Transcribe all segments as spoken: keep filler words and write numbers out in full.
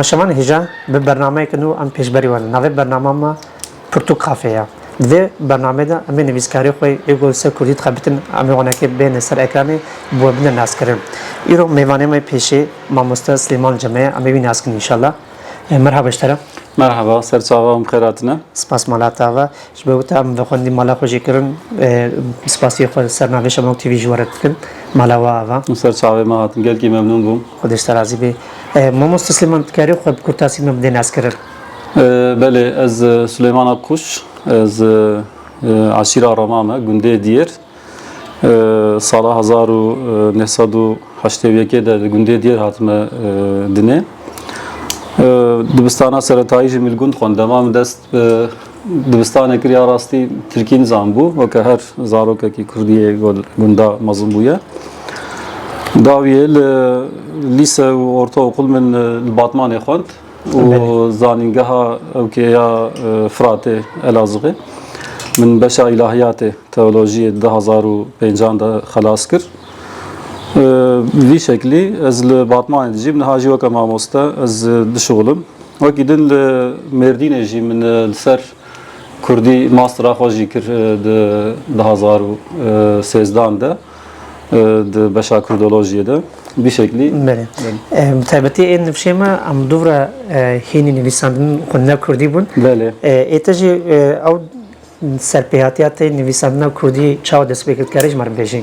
Şevan hêja bi bernameyeke nû em pêşberî wan. Navê bernama me Pirtûk Kafe ye. Di vê bernameyê de em ê nivîskarê xwe yê ku li ser kurdî dixebitin, em ê wanekê bêne ser ekranê, bi we bine naskirin. Îro mêvanê me pêşê mamoste Silêman Ceme ye, em ê wî naskin înşallah. E, merhaba ji te re. Merhaba, ser çava hûn bi xêr hatine. Spas mala te ava. Ji bo te em vexwendî mala xwe jî kirin. E, spasiyê xwe ser navê Şemok T V ji we re dikin. Mala we ava. Hûn ser çavê me hatin. Gelkî memnûn bûm. Xwedê ji te razî be. E, mamoste Silêman, dikarî xwe bi kurtasî me bidê naskirin? E, belê, ez, e, Silêman Akkuş, ez, e, e, eşîra Rema me, gundê Diyêr. E, sala hezar û neh sed û heştê û yekê de li gundê Diyêr hatime, e, dinê. E, dibistana seretayî jî min li gund xwend. Dema min dest bi dibistanê kir, ya rastî tirkî nizanbû, weke her zarokekî kurdî yê gund-, gunda mezin bûye. Dawiyê li lîse û ortaokul min, e, li Batmanê xwend û Belê. zanîngeha ewkê ya, e, Firatê, Elazığê. Min beşa îlahiyatê, teolojiyê di hezar û pêncan de xelas kir. E, vî şeklî ez li Batmanê dijîm, niha jî weke mamoste ez, e, dişuxilim. Wekî din li Mêrdînê jî min, e, li ser kurdî mastera xwe jî kir, e, di du hezar û sêzdan de, e, di beşa kurdolojiyê de. Vî şeklî. Belê. Belê. E, bi taybetî ê nifşê me, em dûv re, e, hînî nivîsandin xwendina kurdî bûn. Belê. E, ê te jî, e, ew serpêhatiya te nivîsandina kurdî çawa dest pê kir, dikarî ji me re bêjî?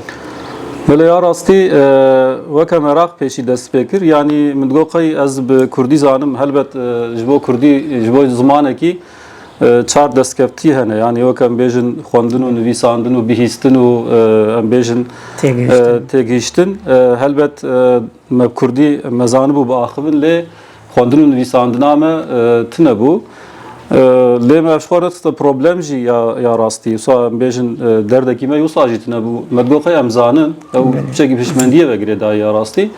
Belê, ya rastî, e, weke meraq pêşî dest pê kir. Yanî min digot qey ez bi kurdî zanim, helbet, e, ji bo kurdî, ji bo zimanekî, e, çar destkeftî hene. Yanî weke em bêjin xwendin û nivîsandin û bihîstin û, e, em bêjin, Têgihiştin. e, têgihiştin. E, helbet, e, me kurdî me zanibû biaxivin, lê xwendin û nivîsandina me, e, tune bû. E, lê me ev ji xwe re dixiste problem jî ya, ya rastî. Wisa em bêjin, e, derdekî me wisa jî tune bû. Me digot qey em zanin, ew Belê. tiştekî piştmendiyê ve girêdayî ya rastî.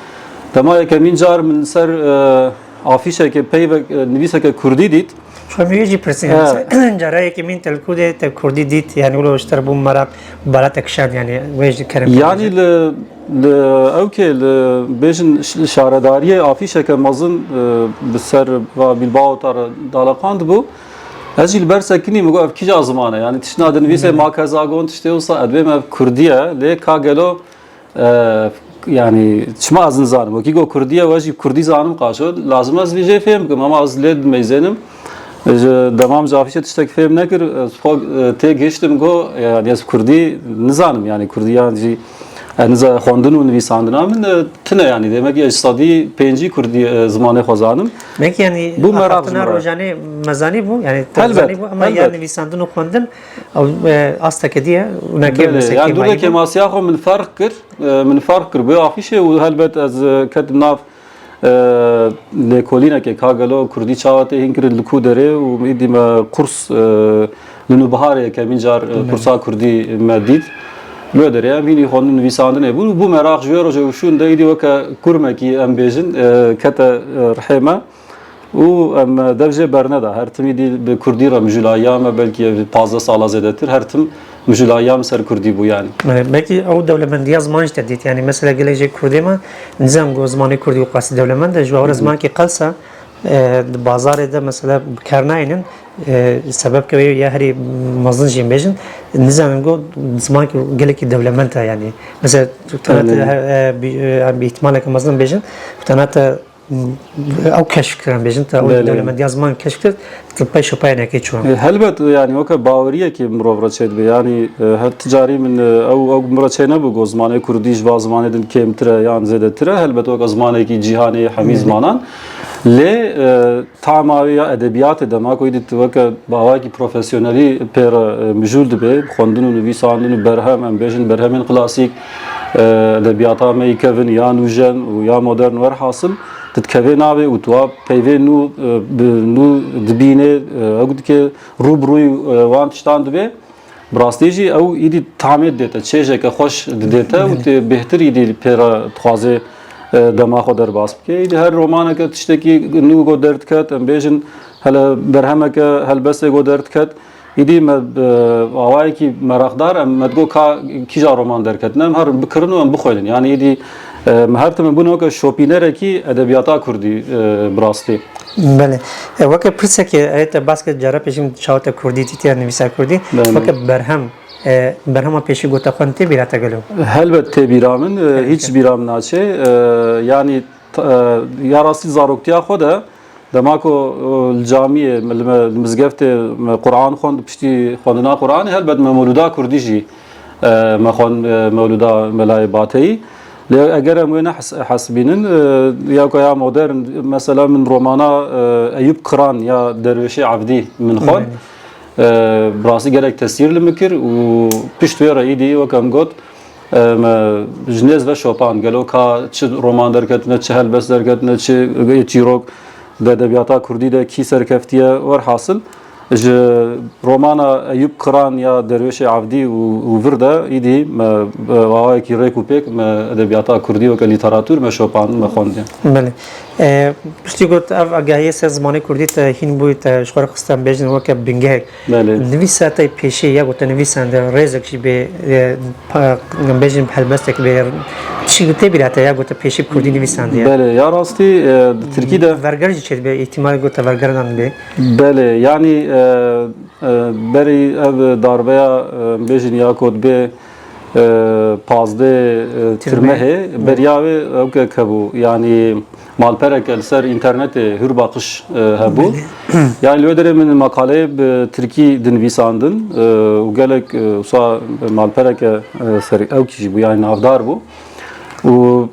Dema yekemîn car min li ser, e, afîşeke peyvek, e, nivîseke kurdî dît. Xwe min wê jî pirsî. He. Cara yekemîn te li ku de te kurdî dît, yanî wilo ji te re bû meraq, bala te kişand, yanî wê jî kerem Yanî bêje. li, li ewkê li bêjin ş-, şaredariyê afîşeke mezin, e, bi ser va Bilbao te re daleqandibû. Ez jî li ber sekinî min got, ev kîja ziman e? Yanî tiştna dinivîse Belê. Makezagon tiştê wisa, ez dibêm ev kurdî ye, lê ka gelo E, yanî, çima ez nizanim? Wekî got kurdî ye, we jî kurdî zanim qaşo. Lazim ez vî jê fêm bikim, ama ez lê dimeyzênim. Ji dema min ji afîşê tiştek fêm nekir, ez xwe, e, tê gihiştim, got, yanî, ez kurdî nizanim, yanî, kurdî, yanî, jî, e, niza-, xwendin û nivîsandina min, e, tune, yanî, demek ez sedî pêncî kurdî, e, zimanê xwe zanim. Belkî, yanî, Bû meraq ji axaftina min re. rojanê mezanî bû, yanî, te Helbet, zanî bû, ama ya helbet. nivîsandin û xwendin, ew, e, asteke dî ye, û nekê Belê, meslekê yani dû mayî veke bû. masiya xwe min ferq kir, e, min ferq kir bi afîşê û helbet ez, e, ketim nav, e, lêkolînekê ka gelo kurdî çawa tê hîn kirin li ku derê û îdî me kurs, e, li Nûbiharê yekemîn car, e, Belê. kursa kurdî me dît. Li wê derê em hînî xwendin nivîsandinê bûn û bû meraq ji wê rojê û şûn de îdî weke kurmekî em bêjin, e, kete, e, rihê me. Û em dev jê berneda. Her tim îdî bi kurdî re mijûlayiya me, belkî ev pazdeh sala zêdetir, her tim mijûlayiya min ser kurdî bû yanî. Belê, belkî ew dewlemendiya ziman jî te dît. Yanî mesela gelek jê kurdê me, nizam ku zimanê kurdî û qasî dewlemend e, ji ber Hı hı. zimankî qels e, e, di bazarê de mesela bi kar nayînin, e, sebebke wê ya herî mezin jî bêjin, nizanin ku zimankî gelekî dewlemend e yanî. Mesela, tu tenate Belê. he-, e, bi, e, bi îhtimaleke mezin bêjin, tu tenate Ew keşf kirin, bêjin te, ew Belê. dewlemendiya ziman keşf kir, tu pey şopayê nekê çû. E, helbet, yani, weke baweriyekê mirov re çêdibe. Yani, e, her ti carî min, e, ew, ew min re çênebû, got, zimanê kurdî ji va zimanê din kêmtir e yan zêdetir e. Helbet, weke zimanekî cîhanê hemî Belê. zimanan. Lê, e, tama wê ya edebiyatê dema ku îdî tu weke bi awayekî profesyonelî pê re, e, mijûl dibe, xwendin û nivîsandin û berhem, em bêjin berhemên klasîk, e, edebiyata me yî kevin ya nûjen û ya modern werhasil, tu dikevê navê û tu wa peyvê nû, e, bi nû dibînê, e, ew dike rû bi rûyî, e, wan tiştan dibe. Bi rastî jî ew îdî tamê didê te, çêjeke xweş didê te û Belê. tu bêhtir îdî pê re dixwazê, e, dema xwe derbas bike. Îdî her romaneke tiştekî nû go derdiket, em bêjin hele berhemeke helbestê go derdiket, Îdî me, e, awayekî meraqdar, em me digot ka kîja roman derketin, em herin bikirin û em bixwînin. Yani îdî, e, me her tim bûne weke şopînerekî edebiyata kurdî, e, bi rastî. Belê. E, weke pirsekê, e, te bas kir, cara pêşî min çawa te kurdî dîtiye, nivîsa kurdî. Belê. Weke berhem, e, berhema pêşî gote xwe tê bîra te gelo? Helbet tê bîra min, e, Helbet. Hîç bîra min naçe. E, yanî, t-, e, ya rastî zaroktiya xwe de, dema ku, e, li camiyê, li me, li mizgeftê me Quran xwend, piştî xwendina Quranê, helbet me mewlûda kurdî jî, e, me xwend, e, mewlûda Melayê Bateyî. Lê eger em wê nehesibînin, e, ya ku ya modern, mesela min romana, e, Eyûp Kiran ya Derwêşê Evdî min xwend. Belê. E, bi rastî gelek tesîr li min kir û pişt wê re îdî, wek em got, e, me ji nêz ve şopand. Gelo ka çi roman derketine, çi helbest derketine, çi çîrok di edebiyata kurdî de kî serkeftiye, werhasil. Ji romana Eyûp Kiran ya Derwêşê Evdî û, û vir de îdî me, bi awayekî rêk û pêk me edebiyata kurdî weke lîteratûr me şopand, me xwendiye. Belê. E, piştî got ev agahiyê ser zimanê kurdî te hîn bûyî, te ji xwe re xiste em bêjin weke bingehek. Belê. Nivîsa te pêşî ya ku te nivîsande rêzek jî bê, e, pa-, em bêjin helbestek bê, tişik tê bîra te ya ku te pêşî bi kurdî nivîsandiye? Belê, ya rastî, e, di tirkî de Verger jî çêdibe, îhtimalê ku te verger dan bê. Belê, yanî, e, e, berî ev darbeya, e, em bêjin ya ku dibê, e, pazdeh, e, Tirmeh. Tirmehê, Belê. Beriya wê ew ke hebû, yanî malpereke li ser înternetê Hür Bakış, e, hebû. Belê. Yanî li wê derê min meqaleyê bi tirkî dinivîsandin, e, û gelek, e, wisa malpereke, e, ser ew kî jî bû, yanî navdar bû. Û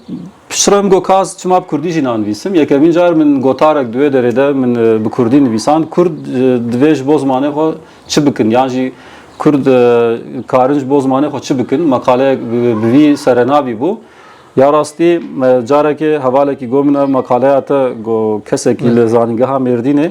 piştre min got, ka ez çima bi kurdî jî nanivîsim. Yekemîn car min gotarek di wê derê de min, e, bi kurdî nivîsand. Kurd, e, divê ji bo zimanê xwe çi bikin? Yan jî Kurd, e, karin ji bo zimanê xwe çi bikin? Meqaleyek bi, bi vî serenavî bû. Ya rastî, e, carekê hevalekî got min, ev meqaleya te, got, kesekî Belê. Li zanîngeha Mêrdînê,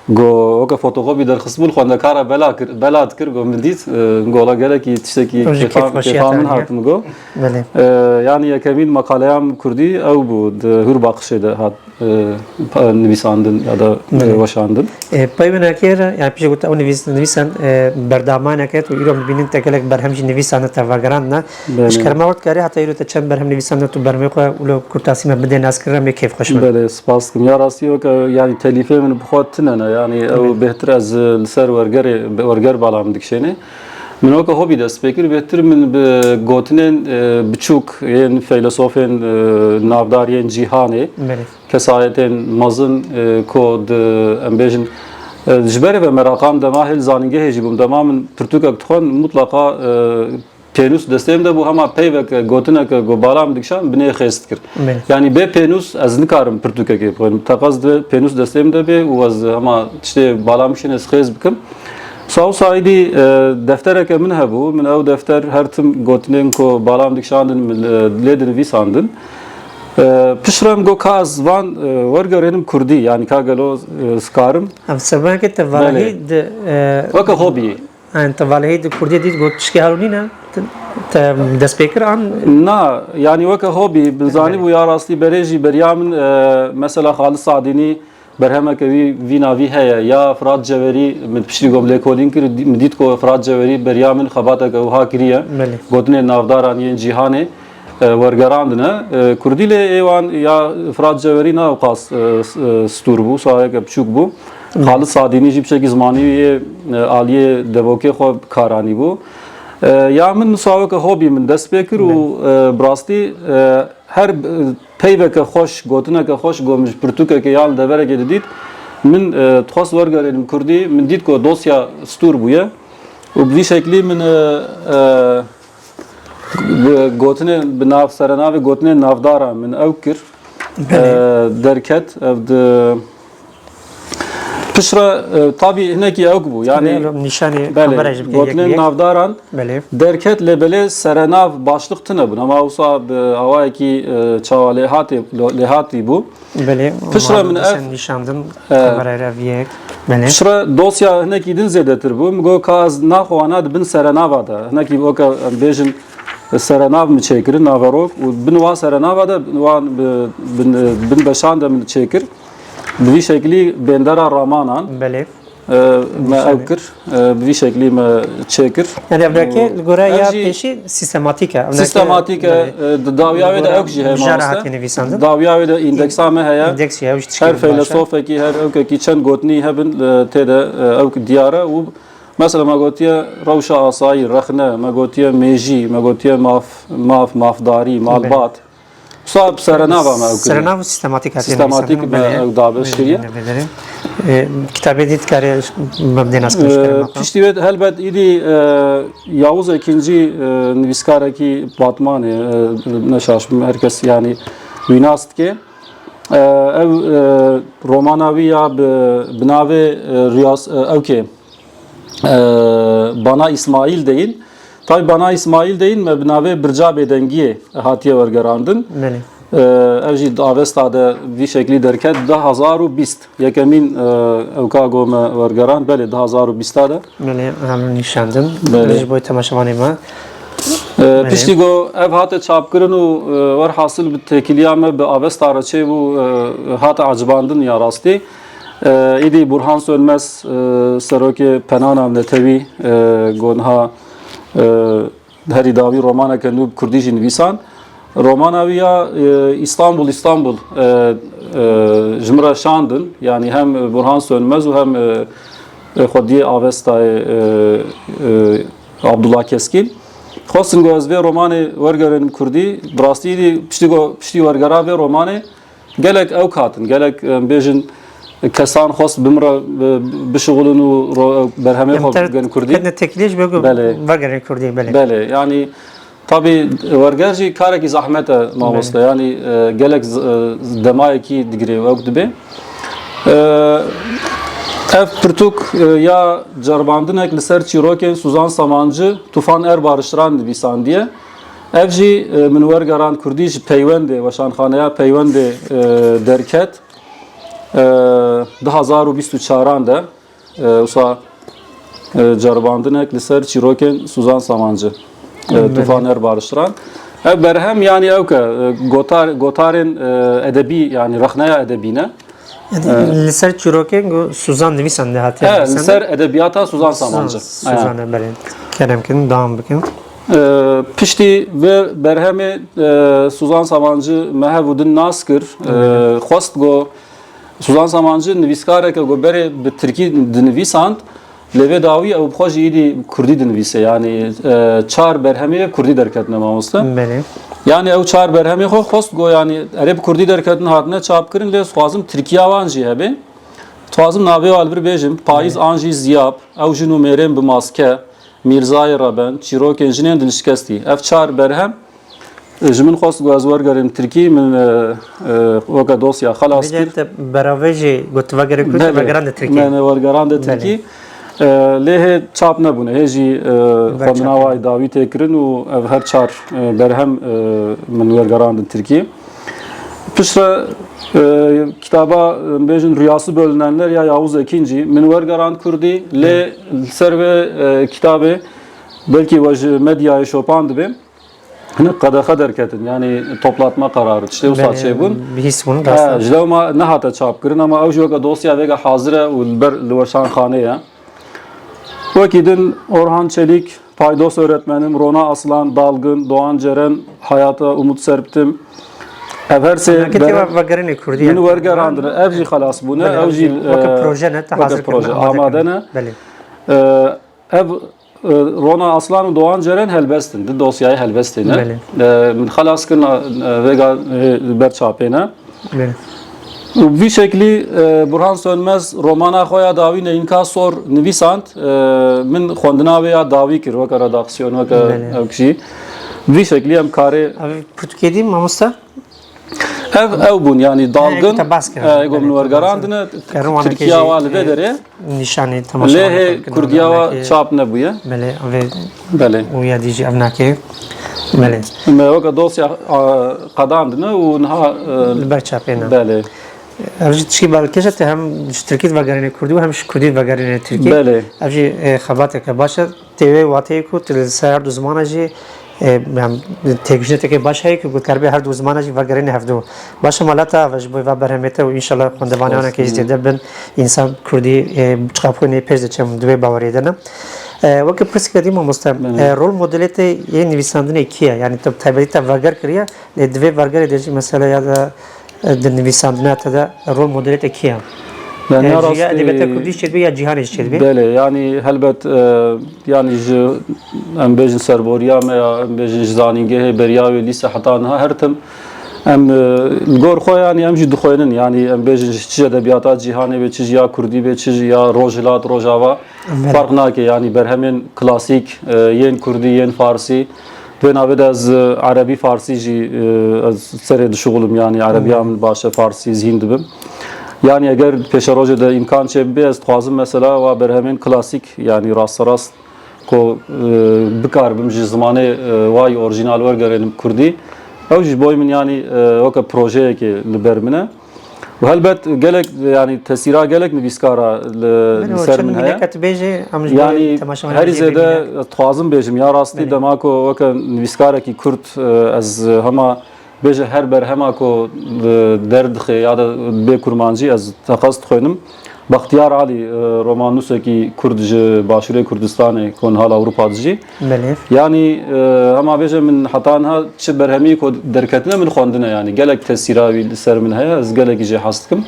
got, weke fotokopî derxistibû, li xwendekara bela kir, bela dikir, got, min dît, e, got, wela gelekî tiştekî Ew jî kêfa, kêfxweşiya kêfa te min heye. Hat, min got. Belê. E, yanî yekemîn meqaleya min kurdî ew bû, di Hür Bakışê de hat, e, pa-, nivîsandin ya da, e, Belê. Weşandin. E, pey wê nekê re, yani piştî got ew nivîs-, nivîsan, e, berdamaneke tu îro dibînin te gelek berhem jî nivîsandin te vegerandine. Belê. Ji kerema we dikarî heta îro te çend berhem nivîsandin tu berhemê xwe û li kurtasî me bidê naskirin em ê kêfxweş bin. Belê, spas dikim. Ya rastî weke, yani telîfê min bi xwe tune ne. Yani ew Belê. Bêhtir ez li ser wergerê, werger bala min dikişênê. Min weke hobî dest pê kir. Bêhtir min bi gotinên, e, biçûk yên feylesofên, e, navdar yên cîhanê. Belê. Kesayetên mezin, e, ku di, em bêjin, e, ji berê ve meraqam dema hêl zanîngehê jî bûm. Dema min pirtûkek dixwend, mutlaqa, e, pênûs destê min de bû, hema peyveke, gotineke ku bala min dikişand, binê xêz dikir. Belê. Yanî bê pênûs ez nikarim pirtûkekê bixwînim. Teqez divê pênûs destê min de bê û ez hema tiştê bala min kişîne ez xêz bikim. Wisa wisa êdî, e, deftereke min hebû. Min ew defter her tim gotinên ku bala min dikişandin, min, e, lê dinivîsandin. E, piştre min got, ka ez van, e, wergerênim kurdî, yanî ka gelo, e, ez karim. Ev sebebeke te Belê. Valahî di, e, Weke hobî. Yani te valahî di kurdî dît got tişkî halo nîne, te, te dest pê kir an? Na, yanî weke hobî, min zanî Belê. Bû ya rastî berê jî beriya min, e, mesela Xalid Sadînî, berhemeke wî vî navî heye, ya Firat Cewerî, min piştî ku em lêkolîn kir, dî-, min dît ku Firat Cewerî beriya min xebateke wiha kiriye. Belê. Gotinên navdaran yên cîhanê, e, wergerandine. E, kurdî lê ê wan ya Firat Cewerî ne ewqas, e, s-, e, stûr bû, sahayeke biçûk bû. Belê. Xalid Sadînî jî piçekî zimanî wî yê, e, aliyê devokê xwe karanî bû. E, ya min misaweke hobî min dest pê kir û, Belê. E, bi rastî, e, her, e, peyveke xweş, gotineke xweş, ku min ji pirtûkekê yan li deverekê didît, min, e, dixwest wergerênim kurdî, min dît ku dosya stûr bûye û bi vî şeklî min, e, e, bi gotinê, bi nav, serenavê gotinên navdaran min ew kir. Belê. E, derket, ev di Piştre, e, tabî hinekî ewk bû. Yanî, Belê, nîşanê belê, kamera jî bike yek gotinên bi yek. Navdaran Belê. Derket lê belê serenav başliq tune bûn. Ama wisa bi awayekî, e, çawa lêhatê, lo-, lêhatî bû. Belê, Piştre ma min dîsan ev nîşandin E, kamerayê re ev yek. Belê. Piştre dosya hinekî din zêdetir bû. Min got, ka ez naxwe wana di bin serenava de. Hinekî weke em bêjin serenav min çêkirin, naverok û bin wan serenava de, wan bi, bin, bin beşan de min çêkir. Bi vî şeklî bêndera ramanan. Belê. E, me ew kir, e, bi vî şeklî me çêkir. Yani evdeke li gore ya pêşî sîstematîk e. Evdeke sîstematîk e, e, di dawiya wê de ew jî heye mamoste. Hatî nivîsandin. Dawiya wê de îndeksa me heye. Îndeks heye, ew jî tişkil baş e. Her feylesofekî, her ewkekî çend gotinî hebin, e, tê de, e, ew diyar e û mesela me gotiye rewşa asayî, rexne, me gotiye mêjî, me gotiye maf, maf, mafdarî, malbat. Wisa bi serenava me ew kiriye. Serenav û sîstematîk hatiye nivîsandin. Sîstematîk me ew dabeş kiriye. Belê. E, kitabê dî dikare me bidê nas kir. E, piştî wê helbet îdî, e, Yavuz Ekîncî, e, nivîskarekî Batmanê, e, ne şaş bim, her kes yanî wî nas dike. E, ew, e, romana wî ya bi, bi navê, e, Riyas, e, ew kê, e, Bana Îsmaîl deyin. Tabi Bana Îsmaîl deyin me bi navê Birca Bêdengiyê hatiye wergerandin. Belê. E, ev jî di Avesta de vî şeklî derket, du hazar û bîst. Yekemîn, e, ewka go me wergerand, belê, du hazar û bîsta de. Belê, em nîşandin. Belê. Ji bo temaşevanê me. E, belê. Piştî go ev hate çapkirin û, e, werhasil bi têkiliya me bi Avesta re çêbû, e, hate acibandin ya rastî. E, îdî Burhan Sönmez, e, serokê Penana Netewî, e, go niha, e, herî dawî romaneke nû bi kurdî jî nivîsan. Romana wî ya, e, Îstanbul, Îstanbul, e, e, ji min re şandin. Yanî hem Burhan Sönmez û hem, e, e, xwediyê Avestayê, e, e, Abdullah Keskîn. Xwestin ku ez vê romanê wergerînim kurdî. Bi rastî dî piştî ku, piştî wergera vê romanê gelek ewk hatin, gelek, em bêjin, kesan xwest bi min re, e, bişixulin û ro-, berhemê xwe bigerin kurdî. Ketine têkiliyê ji bo ku vegerin kurdî, belê. Belê, yanî tabî werger jî karekî zehmet e mamoste. Belê. Yanî, e, gelek z-, e, demayekî digire û ewk dibe. E, ev pirtûk, e, ya cerbandinek li ser çîrokên Suzan Samancı, Tufan Erbarışran nivîsandiye. Ev jî, e, min wergerand kurdî ji Peywendê, weşanxaneya Peywendê, e, derket. E, du hazar û bîst û çaran de, e, wisa, e, cerbandinek li ser çîrokên Suzan Samancı, e, belê. Tufan Erbarışran. Ev berhem, yanî ewke, e, gotar, gotarên, e, edebî, yanî rexneya edebî ne. Yanî, e, li ser çîrokên ku Suzan nivîsandin hatiye nivîsandin. He, li ser edebiyata Suzan Samancı. Suzan, e, belê. Kerem kin, dewam bikin. E, piştî vê berhemê, e, Suzan Samancı me hev û din nas kir. E, xwest ku Suzan Samancı nivîskareke ku berê bi tirkî dinivîsand, lê vê dawî ew bi xwe jî êdî bi kurdî dinivîse. Yanî, e, çar berhemê kurdî derketine mamoste. Belê. Yanî ew çar berhemê xwe xwest ku, yanî, erê bi kurdî derketin, hatine çapkirin, lê dixwazim tirkiya wan jî hebe. Dixwazim navê wan li vir bêjim. Payîz, belê, an jî Ziyab, Ew jin û mêrên bi maske, Mîrzayê Reben, Çîrokên jinên dilşikestî. Ev çar berhem, e, ji min xwest ku ez wergerim tirkî, min, e, e, weke dosya xelas kir. Vê te beravê jî got vegerê kurdî, belê, wergerandin tirkî. Me ne wergerandin tirkî. Belê. E, lê hê çap nebûne, hê jî, e, xwendina wê dawî tê kirin û ev her çar, e, berhem, e, min wergerandin tirkî. Piştre, e, kitaba, e, bêjin Rüyası Bölünenler ya Yavuz Ekinci, min wergerand kurdî, lê li ser vê, e, kitabê belkî we ji medyayê şopan dibe. Hinek qedexe derketin, yanî toplatma kararı, tiştê wisa çêbûn. Belê, bihîs bûn, rast e. He, ji lewma nehate çapkirin, ama ew jî weke dosya vêga hazir e û li ber, li weşanxanê ye. Wekî din Orhan Çelik, Paydos Öğretmenim, Rona Aslan, Dalgın, Doğan Ceren, Hayata Umut Serptim. Ev her sê berhem min wergerandine. Ev jî xelas bûne. Belê, ev jî, ev jî, e, weke proje ne, te hazir kirin, proje, amade ne. Belê. E, ev, e, Rona Aslan û Doğan Ceren helbest in, di dosyayê helbestê ne. Belê. E, min xelas kirin, e, vêga, e, li ber çapê ne. Belê. Û bi vî şeklî, e, Burhan Sönmez romana xwe ya dawî Neyinka Sor nivîsand. E, min xwendina wê ya dawî kir weke redaksiyon, weke, belê, ewk jî. Bi vî şeklî em karê. Ev pirtûkê dî, mamoste? Ev, ew bûn, yanî Dalgın, e, ego min wergerandine, Tirkiya wa li vê derê. Nîşanî temaşe. Lê hê kurdiya wa çap nebûye. Belê, ev ê. Belê. Û ya dî jî ev nake. Belê. Me weke dosya, a, qedandine û niha, e, li ber çapê ne. Belê. Ev jî tişkî balkêş e, te hem ji tirkî vegerîne kurdî û hem ji kurdî vegerîne tirkî. Belê. Ev jî, e, xebateke baş e. Tê wê wateyê ku tu li ser her du zimana jî E, yani, têkujinekê baş heye ku karibe her du zimana jî vegerîne hevdu. Baş e, malata ve ji bo va berhemê te û înşallah xwendevanê wan eke jî zêde bin, însan kurdî, e, çiqa xwe nê pêş de çem di wê bawerê de ne. E, weke pirseke dî mamoste, e, rol modelê te yê nivîsandinê kî ye? Yani, tu taybetî te veger kiriye, lê di vê vegerê de jî mesela ya da, e, di nivîsandina te de rol modelê te kî ye? Yani, e, ya rastî edebiyata kurdî jî çêdibe ya cîhanê jî çêdibe? Belê, yani helbet, e, yani ji, em bêjin serboriya me ya, em bêjin ji zanîngehê beriya wê lîse heta niha her tim em, e, li gor xwe, yani em jî dixwênin, yani em bêjin ji çi edebiyata cîhanê be, çi ji ya kurdî be, çi ji ya rojhilat, rojava, belê, farq nake, yani berhemên klasîk, e, yên kurdî, yên farsî, di vê navê de ez, e, erebî, farsî jî, e, ez serê dişuxulim, yani erebiya min baş e, farsî zihîn dibim. Yani eger pêşerojê de îmkan çê bibe, ez dixwazim mesela wa berhemên klasîk, yani rasterast ku, e, bikaribim ji zimanê, e, wa yî orjînal wergerênim kurdî. Ew jî ji bo min, yani, e, weke projeyekê li ber min e. Û helbet gelek, yani tesîra gelek nivîskara li, li ser min heye. Çend mîneke tu bêjî, em ji bo temaşevanê jî bibîne. Yani herî zêde ez dixwazim bêjim, ya rastî, belê, dema ku weke nivîskarekî kurd, e, ez hema bêje her berhema ku, e, derdixe ya da bê kurmancî ez teqez dixwînim. Bextiyar Alî, e, romannûsekî kurd ji Başûrê Kurdistanê ku niha li Ewropa dijî. Belê. Yanî, e, hema bêje min heta niha çi berhemî ku derketine min xwendine, yanî gelek tesîra wî li ser min heye, ez gelekî jê hez dikim.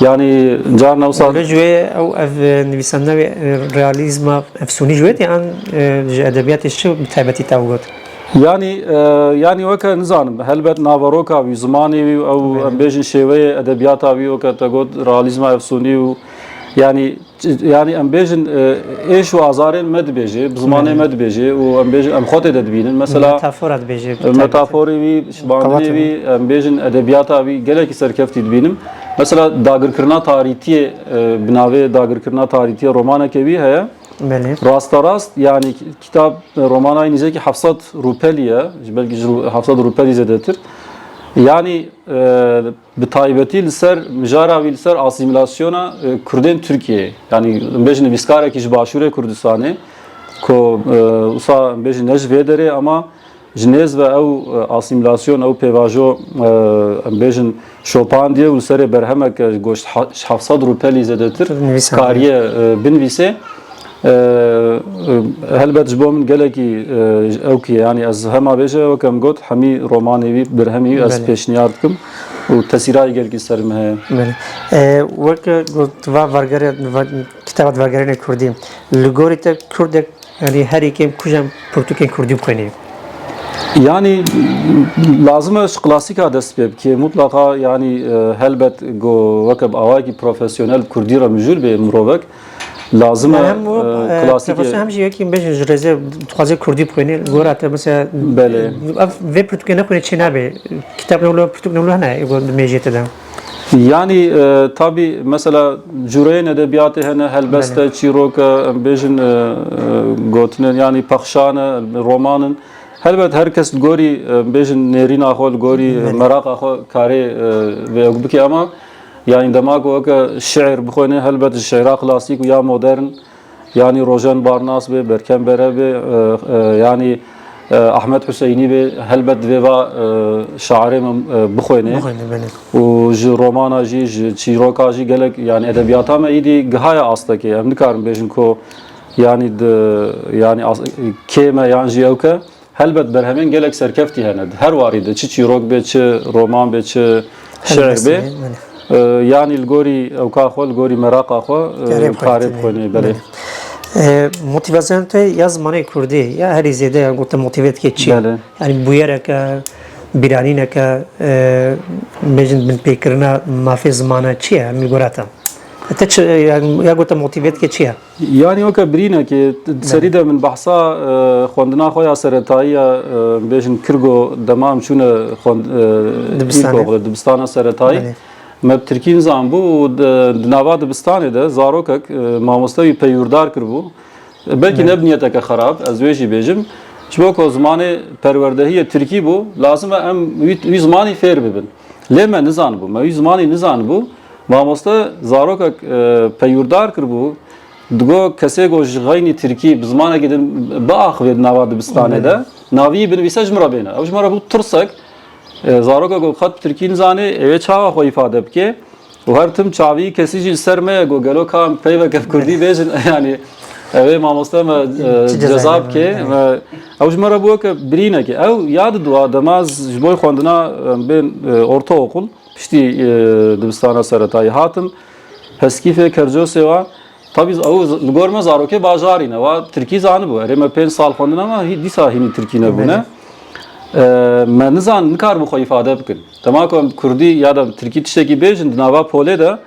Yanî carna wisa Belê, ji wê ew ev, e, nivîsandina wê, e, realîzma efsûnî ji wê tê an, e, ji edebiyatê çi bi taybetî te ew got? Yanî, e, yanî weke nizanim, helbet naveroka wî, zimanê wî û ew, belê, em bêjin şêweyê edebiyata wî, weke te got realîzma efsûnî û yanî, yanî em bêjin, e, êş û azarên me dibêje, bi zimanê, belê, me dibêje û em bêjin em xwe tê de dibînin. Mesela, metafora dibêje, e, metaforê wî, şibandinê wî, em bêjin edebiyata wî gelekî serkeftî dibînim. Mesela dagirkirina tarîtiyê, e, bi navê dagirkirina tarîtiyê romaneke wî heye. Belê. Rasterast, yani ki-, kitap, e, romana nîzekî heft sed rûpelî ye, ji belkî ji rû-, heft sed rûpelî zêdetir. Yani, e, bi taybetî li ser mijara wî li ser asîmîlasyona, e, Kurdên Tirkiyeyê. Yani, em bêjin nivîskarekî ji Başûrê Kurdistanê, ku, e, wisa em bêjin ne ji vê derê, ama ji nêz ve ew, e, asîmîlasyon, ew pêvajo, e, em bêjin şopandiye û li serê berhemeke ji goşt ha-, ji heft sed rûpelî zêdetir kariye, e, binivîse. E, e, helbet ji bo min gelekî, e, ew kî, yani ez hema bêje, weke min got, hemî romanê wî, berhemê wî ez, belê, pêşniyar dikim û tesîrayê gelkî ser min heye. Belê. E, weke got, va vergere-, va-, kitaba vegerênê kurdî. Li gorî te kurdek Yanî herî kêm kujam pirtûkên kurdî bixwînî? Yanî lazim e ji klasîka dest pê bikê. Mutlaqa, yanî, e, helbet ku weke bi awayekî profesyonel kurdî re mijûl bê mirovek, lazim e, hem, e, e, klasîkê profesyonel hem jî yekî bêjin ji rêzê dixwaze kurdî bixwînî. Gora te mesela, belê, ev vê pirtûkê nexwîne çê nabe. Kitap ne wilo, pirtûk ne wilo hene, ego di mêjê te de. Yanî, e, tabî, mesela, cûreyên edebiyatê hene, helbest e, belê, çîrok e, em bêjin, e, e, gotinên, yanî pexşan e, roman in. Helbet her kes li gorî, e, em bêjin nêrîna xwe, li gorî, e, belê, meraqa xwe karê, e, vê ew bike, ama yanî dema ku weke şiir bixwîne, helbet ji şiira klasîk û ya modern, yanî Rojen Barnas be, Berkem Bere be, e, e, yanî, e, Ahmet Huseynî be, helbet divê va, e, şairê min, e, bixwêne. Bixwêne, belê. Û ji romana jî, ji çîroka jî gelek, yanî edebiyata me îdî gihaye astekê. Em nikarin bêjin ku yanî di, yanî as-, kêm e yan jî ewk e. Helbet berhemên gelek serkeftî hene. Di her warî de, çi çîrok be, çi roman be, çi şiir be, helbestî, belê, e, yanî li gorî ewka xwe, li gorî meraqa xwe, e, karê bixwîne, karê bixwîne, belê. Belê. E, motivasyona te ya zimanê kurdî, ya herî zêde ya gote motive dike çi ye? Belê. Yanî bûyereke, bîranîneke, e, bêjin binpêkirina mafê zimana çi ye? Em li gora te. Te çi, ya, ya gote motive dike çi ye? Yanî weke birînekê, di serî de min behsa, e, xwendina xwe ya seretayî ya, e, bêjin kirgo dema em çûne xwend-, e, îlkoxle, dibistana seretayî. Belê. Me bi tirkî nizanbû û di, di nava dibistanê de zarokek, e, mamoste wî peywîrdar kiribû. Belkî, belê, ne bi niyeteke xerab, ez wê jî bêjim. Ji bo ku zimanê perwerdehiyê tirkî bû, lazim e em wî, wî zimanî fêr bibin. Lê me nizanibû, me wî zimanî nizanibû. Mamoste zarokek, e, peywîrdar kiribû, digo kesê ku ji xeynî tirkî bi zimanekî din biaxive di nava dibistanê de, belê, Navî binivîse ji min re bêne. Ew ji min re bû tirsek. E, zaroka ku qet tirkî nizanê, ew ê çawa xwe îfade bike? Û her tim çavî kesî jî li ser me ye ku gelo ka em peyveke bi kurdî bêjin, yanî ew ê mamoste me, e, Çi ceza ceza bike. Evet. Me, ew ji me re bû weke birînekê. Ew ya didoa dema ez ji bo xwendina, em, bên, e, ortaokul, piştî, e, dibistana seretayî hatim, Heskîfê Kercosê wa, tabî ew li gor me zarokê bajarî ne, wa tirkî zanibû. Erê me pênc sal xwendin ama hî-, dîsa hînî tirkî nebûne. Belê. E, me nizan, nikaribû xwe îfade bikin. Dema ku em kurdî ya da tirkî tiştekî bêjin di nava polê de,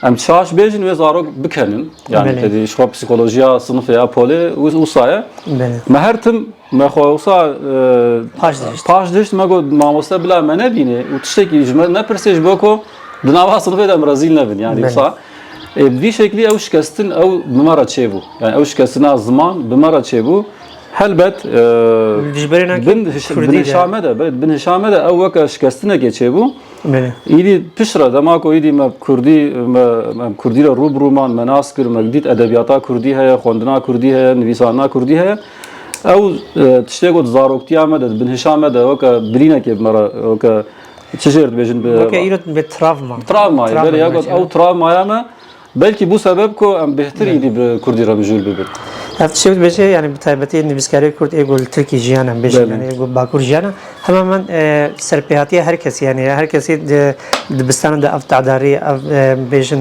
em şaş bêjin wê zarok bikenin. Yanî Belê. tedî ji xwe psîkolojiya sinifê ya polê wis-, wisa ye. Belê. Me her tim me xwe wisa, e, Paş dihişt. paş dihişt, me got mamoste bila me nebîne û tiştekî ji me nepirsê ji bo ku di nava sinifê de em rezîl nebin. Yanî Belê. wisa, e, vî şeklî ew şikestin ew bi me re çêbû. Yanî ew şikestina ziman bi me re çêbû. Helbet, e, Dijberê nake bin hiş-, Kurdî bin de. hişa me de, belê, bin hişa me de ew weke şikestinekê çêbû. Belê. Îdî piştre dema ku îdî me kurdî, me, me kurdî re rû bi rû man, me nas kir, me dît edebiyata kurdî heye, xwendina kurdî heye, nivîsandina kurdî heye. Ew, e, tiştê ku di zaroktiya me de, di binhişa me de weke birînekê bi me re, weke çi jêr dibêjin bi Weke îro bi travma. Travmayê, Travma belê, ya got, dibêjin. ew travmaya me belkî bû sebeb ku em bêhtir Belê. îdî bi kurdî re mijûl bibin. Ev tiştê dibêje, yani bi taybetî nivîskarê kurd ê ku li Tirkî jiyan em bêjin, Belê. yani ê ku Bakur jiyan e. Hema hemen, e, serpêhatiya her kesî, yani her kesî di, dibistana de ev tedarî, ev, e, bêjin,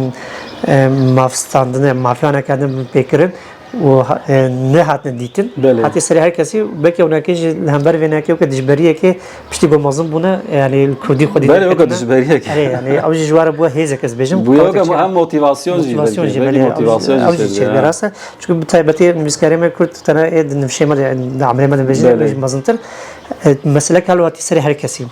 e, mafstandine, mafiya nekerdin pêkirin û ha-, e, nehatine dîtin. Belê. Hatî serê her kesî, belkî ewnekê jî li hember vênekê weke dijberiyekê piştî ku mezin bûne, yani li kurdî xwedî Belê, weke derketine. dijberiyekê. Erê, yani ew jî ji were bûye hêzek ez bêjim. Bûye weke Qewetê çi? hem motivasyon jî Motivasyon belkî, jî belkî belê, motivasyon ew jî jî çêbûye. çêbûye, rast e. Çünkü bi taybetî nivîskarê me kurd tene ê di nifşê me de, di emrê me de bêjin, Belê. bêjin mezintir. E, mesele kal hatî serê her kesî.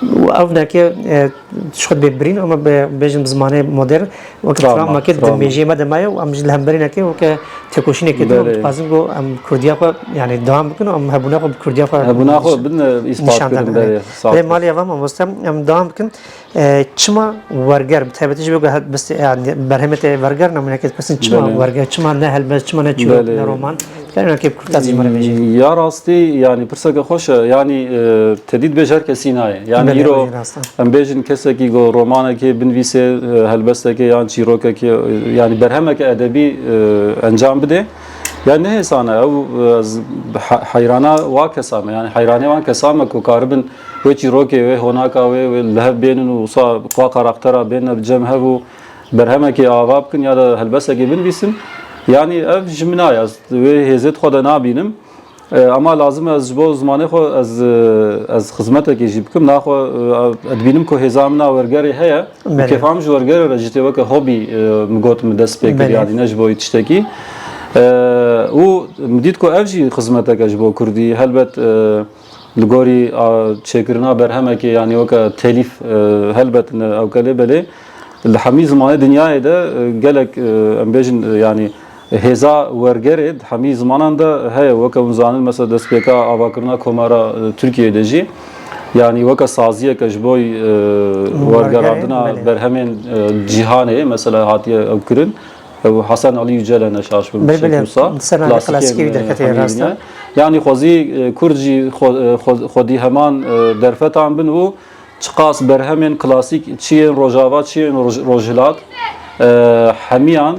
Û ev neke, e, ji xwe bê birîn, ama be-, bêjin bi zimanê modern, wekî Travma, travma ke di travma. mêjê me de maye û em jî li hemberî neke weke têkoşînekê din, em Belê. dixwazin ku em kurdiya xwe, yani devam bikin û em hebûna xwe bi kurdiya xwe Hebûna xwe bin, e, îspat nîşan bikin, dan. belê, sağ Lê ol. malê ev mamoste, em devam bikin. E, çima werger, bi taybetî ji bo ku he-, bistê, yani berhemê te werger, namûneke dipirsin, çima Belê. werger, çima ne helbest, çima ne çîrok, Belê. ne roman? Dikarin weke kurtas ji me re bêjî. Ya rastî, yani pirseke xweş e. Yani, e, te dî dibêje her kesî nayê. Yani Belê, îro belê, rast e. em bêjin kesekî ku romanekê binivîsê, e, helbestekê yan çîrokekê, e, yani berhemeke edebî, e, encam bide. Yani ne hêsan e. Ew, e, ez he-, heyrana wa kesa me. Yani heyranê wan kesa me ku karibin wê çîrokê, wê honaka wê, wê li hev bênin û wisa wa karaktera bêne bi cem hev û berhemekê ava bikin ya da helbesekê binivîsin. Yanî ev ji min a ye, ez wê hêzê di xwe de nabînim. E, ama lazim e ez ji bo zimanê xwe ez, e, ez xizmetekê jî bikim. Naxwe, e, ez dibînim ku hêza min a wergerê heye. Belê. Kêfa min ji wergerê re jî tê weke hobî, e, min got min dest pê kir, Belê. yanî ne ji bo tiştekî. E, û min dît ku ev jî xizmeteke ji bo kurdî. Helbet, e, Li gorî, a, çêkirina berhemekê, yanî weke telîf, e, helbet ne ewke lê belê. Li hemî zimanê dinyayê de, e, gelek, e, em bêjin, e, yanî hêza wergerê di hemî zimanan de heye. Weke hûn zanin, mesela destpêka avakirina Komara, e, Tirkiyeyê de jî, yanî weke saziyeke ji bo, e, Wergerê, wergerandina belê. berhemên, e, cîhanê, mesela hatiye ew kirin. Ew Hasan Alî Yücel e, ne şaş bim, Belê, belê. Şêxûsa. Di ser navê Klasikê klasîkê wî wî derketiye, hemî rast e. dinya. Yanî xwezî, e, kurd jî xwe, e, xwe, xwedî heman, e, derfetan bin û çiqas berhemên klasîk, çi yên Rojava, çi yên Roj-, Rojhilat, e, hemiyan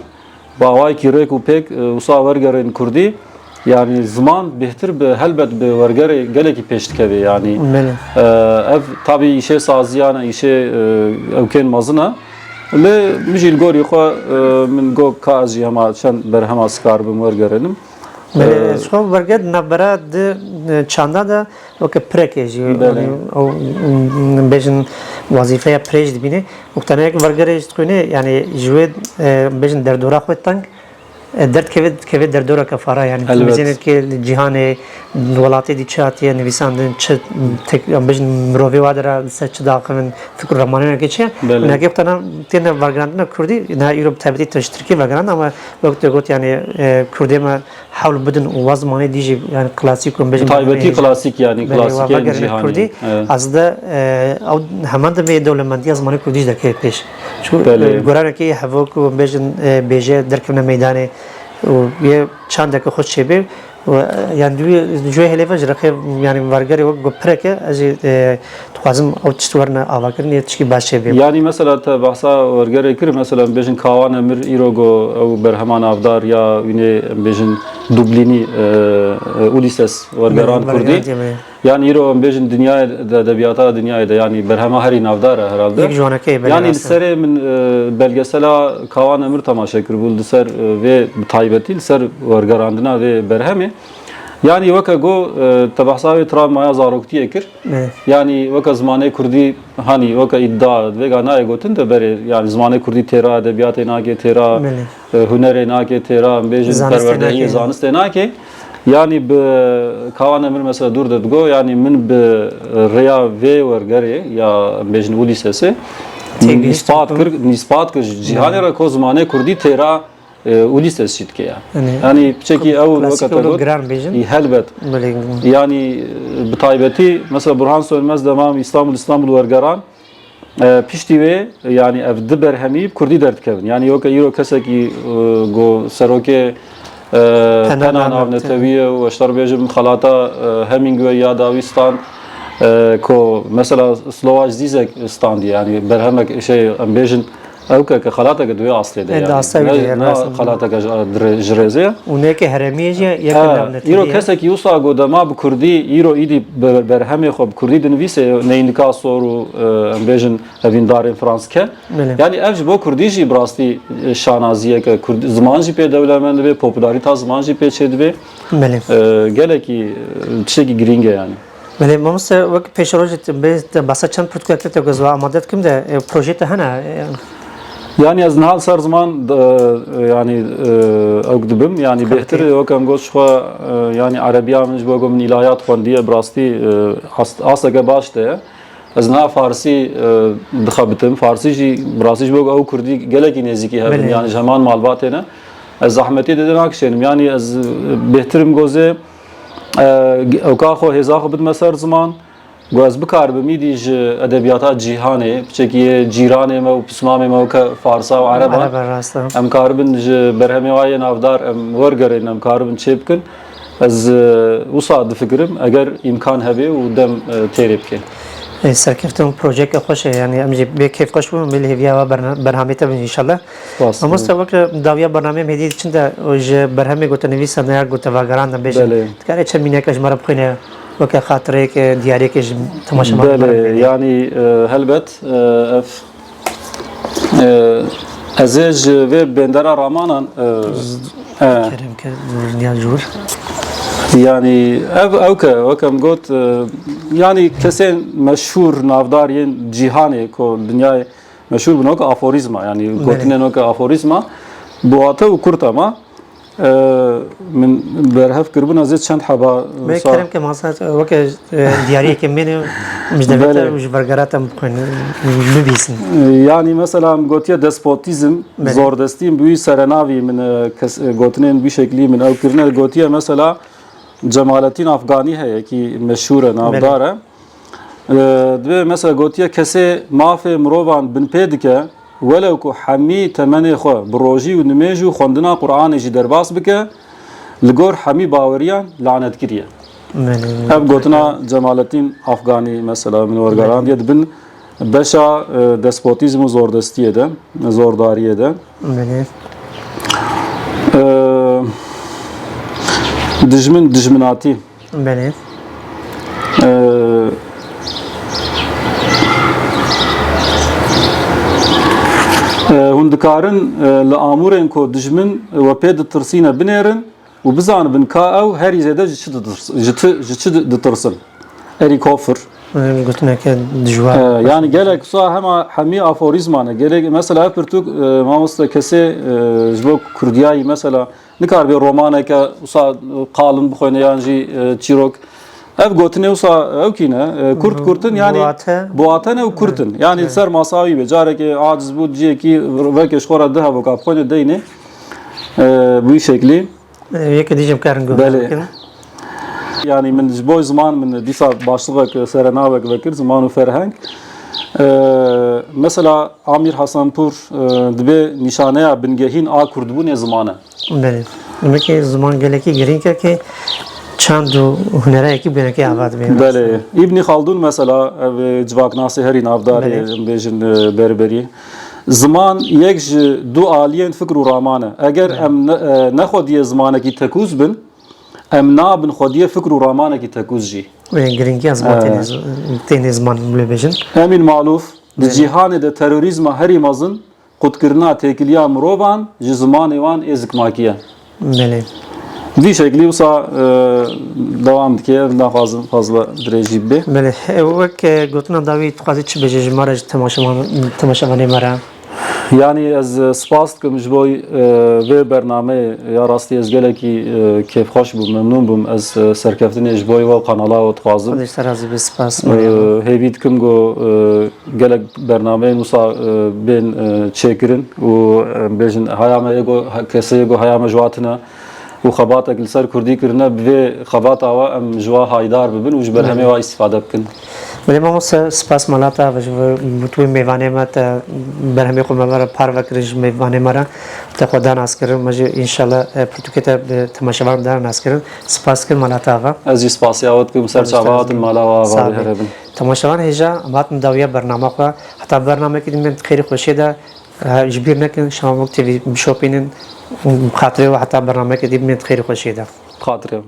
bi awayekî rêk û pêk, e, wisa wergerên kurdî. Yanî ziman bêhtir bi, helbet bi wergerê gelekî pêş dikeve. Yanî, Belê. e, ev tabî îşê saziyan e, îşê, e, ewkên mezin e. Lê min jî li gorî xwe, e, min got ka ez jî hema çend berhema sikar bim wergerênim. Belê, E, ji xwe werger di navbera di, e, çanda de weke pireke jî, Belê. yanî, ew, m, bêjin wazîfeya pirê jî dibîne. Û tene yek wergerê jî dixwîne, yanî ji wê, e, bêjin derdora xwe teng, e, derdikeve, dikeve derdoreke fara, yanî Elbet. tu dibînî ke li cîhanê, di welatê dî çi hatiye nivîsandin, çi tek, em bêjin mirovê wa de re li ser çi daxivin, fikr û ramanê weke çi ye. Belê. Neke tena têne vegerandina kurdî, niha îro bi taybetî tu ji tirkî vegerand, ama wek tu got, yanî, e, kurdê me hewl bidin û wa zimanê dî jî, yanî klasîk û em bêjin Taybetî berhemê klasîk, yanî belê, wa klasikên vegerine cîhanê. kurdî. Evet. Ez de, e, ew heman de vê dewlemendiya zimanê kurdî jî derkeve pêş. Çi, Belê. e, goranekê hevok û em bêjin, e, bêje derkevine meydanê û yê çandeke xweş çêbê, Û, e, yani, dû, ji wê hêlê ve ji rexê, yani, wergerê wek ku pireke, ez jî, e, dixwazim ew tişt werine avakirin, yê tişkî baş çê bê. Yani, mesela, te behsa wergerê kir, mesela, em bêjin Kawan Emir, îro ku ew berhema navdar ya wînê, em bêjin, Dublînî, e, e, Ulises, wergeran Belê, kurdî. Wergeran diye, belê. Yani, îro em bêjin dinyayê de, edebiyata dinyayê de, yani, berhema herî navdar e herhalde. Yek ji wanekê, belê, Yani, rast e. Li serê min, e, belgesela Kawan Emir temaşe kiribû, li ser, e, vê bi taybetî, li ser wergerandina vê berhemê. Yani weke go, e, te behsa wê travmaya zaroktiyê kir. Evet. Yani weke zimanê kurdî, hanî weke îdia vêga nayê gotin de berê, yani zimanê kurdî têra edebiyatê nake, têra, Belê. e, hunerê nake, têra, em bêjin, Zanistê perwerdehiyê, nake. Zanistê nake. Yani bi Kawan Emir mesela dûr de digo, yani min bi rêya vê wergerê ya, em bêjin, Ulisesê, Têgihişt nîspat kir, nîspat kir ji cîhanê re ku zimanê kurdî têra e, Ulises jî dike ya. Yanî, Yani, piçekî ew klasîk weke wilo got, giran bêjin. Î, helbet. Belê. Yani, e, bi taybetî, mesela, Burhan Sönmez dema Îstanbul, Îstanbul wergeran, e, piştî wê, yani, ev di berhemî bi kurdî derdikevin. Yani, weke îro kesekî, e, go serokê, e, Pena Pena Navnetewî. Navnetewî ye û, ez dibêjim, xelata, e, Hemingway ya dawî stand, e, ku, mesela, Slovac Zîzek standî, yani, berhemek, şey, em bêjin, Ew ke, ke xelateke di wê astê de, Ê, yani. Di asta wê Ne, de, ne rast e. Xelateke ji, ji rêzê ye. Û neke herêmiyê jî ye, yek Ha, navnetewî îro ye. Kesekî wisa got dema bi kurdî, îro îdî ber-, berhemê xwe bi kurdî dinivîse, neynika sor û, e, em bêjin hevîndarên Franske. Belê. Yani ev ji bo kurdî jî bi rastî, e, şanaziyeke kurd, ziman jî pê dewlemend dibe, popularîta ziman jî pê çêdibe. Belê. E, gelekî, e, tiştekî girîng e yani. Belê, mamoste, wek pêşerojê te bê, te behsa çend pirtûkek kir, te ku ez we amade dikim de, e, projeyê te hene, e? Yani ez niha li ser ziman, e, yani, e, ew dibim, yani Xelkê. Bêhtir e, wek em got, ji xwe, e, yani erebiya min ji bo ku min îlahiyat xwendiye, bi rastî, e, ast-, asteke baş de ye. Ez niha farsî, e, dixebitim. Farsî jî, bi rastî ji bo ku ew kurdî gelekî nêzîkî hev in, Belê. Yani ji heman malbatê ne. Ez zehmetiyê dê nakişênim. Yani ez, e, bêhtir im gozê, E, ewka xwe hêza xwe bidime ser ziman, ku ez bikaribim îdî ji edebiyata cîhanê, piçekî yê cîranê me û pismamê me weke Farsa û Ereban, Ereba, rast e. Em karibin ji berhemê wa yê navdar em wergerên, em karibin çê bikin. Ez, e, wisa difikirim, eger îmkan hebe û dem, e, têrê bike. Ê, serkeftin û projeyeke xweş e, yani em jî bê kêfxweş bûn, em ê li hêviya we berna-, berhamê te bin înşallah. Rast. Mamoste, weke dawiya bernameyê em hêdî diçin de, û ji berhemê gotinivîsan ya gotevageran de bêjin. Belê. Dikarê çend mîneke ji me re bixwîne, weke xatireyeke, diyariyeke ji temaşevan Belê, berdin. Yani, e, helbet, e, ev, e, ez ê ji vê bendera ramanan, e, e, Kerem ke, zor, ya zor. Yani, ev, ew ke, weke em got, e, yani, kesên meşhûr, navdar yên cîhanê, ku dinyayê meşhûr bin weke aforîzma, yani Belê. Gotinên weke aforîzma, bi wate û kurt e ma, e, min berhev kiribûn, ez ê çend heba Bê wisa kerem ke masa weke, e, diyariyeke mêne, mijdevete Belê. Û ji bergera te bixwînin, bibîsin. E, yani mesela min gotiye despotîzm, Belê. Zordestî, bi wî serenavî min, e, kes, e, gotinên wî şeklî min ew kirine, gotiye mesela Cemaletîn Afganî heye, kî meşhûr e, navdar e. Belê. E, dibê mesela gotiye, kesê mafê mirovan binpê dike, welew ku hemî temenê xwe bi rojî û nimêj û xwendina Qur'anê jî derbas bike, li gor hemî baweriyan lanetkirî ye. Belê, Ev gotina Cemaletîn Afganî mesela min wergerandiye, Belê. Di bin beşa, e, despotîzm û zordestiyê de, zordariyê de. Belê. E, dijmin, dijminatî. Belê. Ee, e, hûn dikarin, e, li amûrên ku dijmin we pê ditirsîne binêrin û bizanibin ka ew herî zêde ji çi ditirs-, ji ti-, ji çi di-, ditirsin? Erî kofir. Em gotineke dijwar. Ee, yani gelek wisa hema hemî aforîzman e. Gelek mesela ev pirtûk, e, mamoste kesê, e, ji bo kurdiyayî mesela Nikaribe romaneke wisa qalin bixwêne yan jî, e, çîrok. Ev gotinê wisa ew kî ne, e, kurt Bi-, kurtin, yani biwate. Biwate ne û kurtin. Yani Evet. Ser masa wî be. Carekê aciz bû, ciyekî veke ji xwe re du hevoka bixwêne deynê. E, bi wî şeklî. E, yeke dî jî em karin guhdar Belê. Bikin. Yani min ji bo ziman min dîsa başlixek, serenavek vekir, ziman û ferheng. E, mesela Amîr Hasanpûr, e, dibê nîşaneya bingehîn a kurdbûnê ziman e. Belê. Demek ki ziman gelekî girîng e ki çand û hunerayekî binekê ava dibe. Belê. Îbnî Xaldûn mesela, ev civaknasê herî navdar e, Belê. em bêjin, e, berberî. Ziman yek ji du aliyên fikr û raman e. Eger Belê. em ne, e, nexwediyê zimanekî tekûz bin, em nabin xwediyê fikr û ramanekî tekûz jî. Wê girîngiya ziman Ee. tenê z-, tenê ziman em lê bêjin. Emîn Malûf, di Belê. cîhanê de terorîzma herî mezin qutkirina têkiliya mirovan ji zimanê wan ê zikmakî ye. Belê. Vî şeklî wisa, e, dewam dike, naxwazim fazla dirêjî bibe. Belê, e, wek, e, gotina dawî, dixwazî çi bêjî ji me re, ji temaşevan-, temaşevanê me re? Yanî ez, e, spas dikim ji bo, e, vê bernameyê, ya rastî ez gelekî, e, kêfxweş bûm, memnûn bûm. Ez, e, serkeftinê ji bo we û kanala we dixwazim. Xwedê ji te razî be, spas. E, hêvî dikim ku, e, gelek bernameyên wisa, e, bên, e, çêkirin û, e, bêjin haya me yê ku, he-, kesê yê ku haya me ji wa tune û xebatek li ser kurdî kirine, bi vê xebata we em ji wa haydar bibin û ji berhemê Belê. wa îstîfade bikin. Belê mamoste, spas mala te ve ji bo tu mêvanê me, te berhemê xwe me ve re parve kirin ji mêvanê me re, te xwe da nas kirin, me jî înşallah, e, pirtûkê te bi temaşevan da nas kirin. Spas dikim mala te ve. Ez jî spasiya we dikim, ser Xwedê ji te çava razî hatin be. mala we ava Sağ be. bihêre bin. Temaşevan hêja, em hatin dawiya bernama xwe. Heta bernamekî din bên xêrî xweşiyê de, e, ji bîr nekin, Şamok T V bişopînin. Bi xatirê we heta bernamekê din bên xêrî xweşiyê de. Xatirê.